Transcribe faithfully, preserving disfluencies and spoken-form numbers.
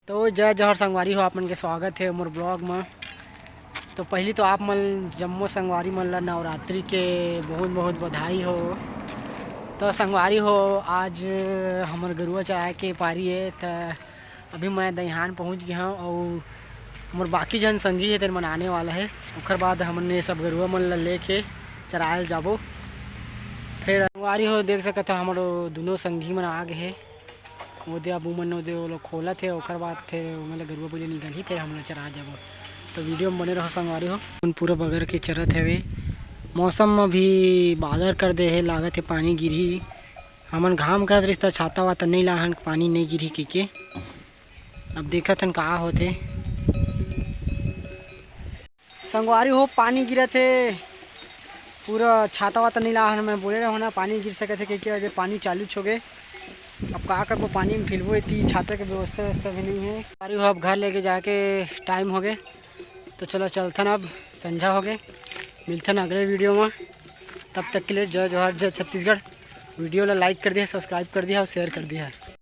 तो जय जोहार संगवारी हो, आप मन के स्वागत हे मोर ब्लॉग म। तो पहली तो आप मन जम्मो संगवारी मन ला नवरात्रि के बहुत बहुत बधाई हो। तो संगवारी हो, आज हमर गरुआ चराए के पारी हे, त अभी मैं दइहान पहुंच गे हंव अउ मोर बाकी झन संगी हे, तेन मन आने वाला हे। ओकर बाद हमन ये सब गरुआ मन ला लेके चराए ल जाबो। फिर संगवारी हो, देख सकत हो, हमर दुनों संगी मन आ गे हे। ओदे अब उमन ओदे वो लोग खोलत हे, ओकर बाद फिर ओमन ला गरुआ बइला निकलही, फिर हमन ला चरा जाबो। तो वीडियो में बने रहो संगवारी हो। हमन पूरा बगर के चरत हवे। मौसम में भी बादर कर दे हे, लागत हे पानी गिरही। हमन घाम करत रहिस त छाता वाता नइ लाहन, पानी नइ गिरही कहिके। अब देखत हन का होथे। संगवारी हो, पानी गिरत हे, पूरा छाता वाता नइ लाहन। मैं बोले रहो ना, पानी गिर सकत हे कहिके, अरे पानी चालू हो गे। अब का करबो, पानी में फिरबो, इतनी छाता के व्यवस्था व्यवस्था भी नहीं है। संगवारी हो, अब घर लेके जाके टाइम हो गे, तो चलो चलथन, अब संझा हो गे। मिलथन अगले वीडियो में, तब तक के लिए जय जोहार, जय छत्तीसगढ़। वीडियो ला लाइक कर दिया, सब्सक्राइब कर दिया और शेयर कर दिया।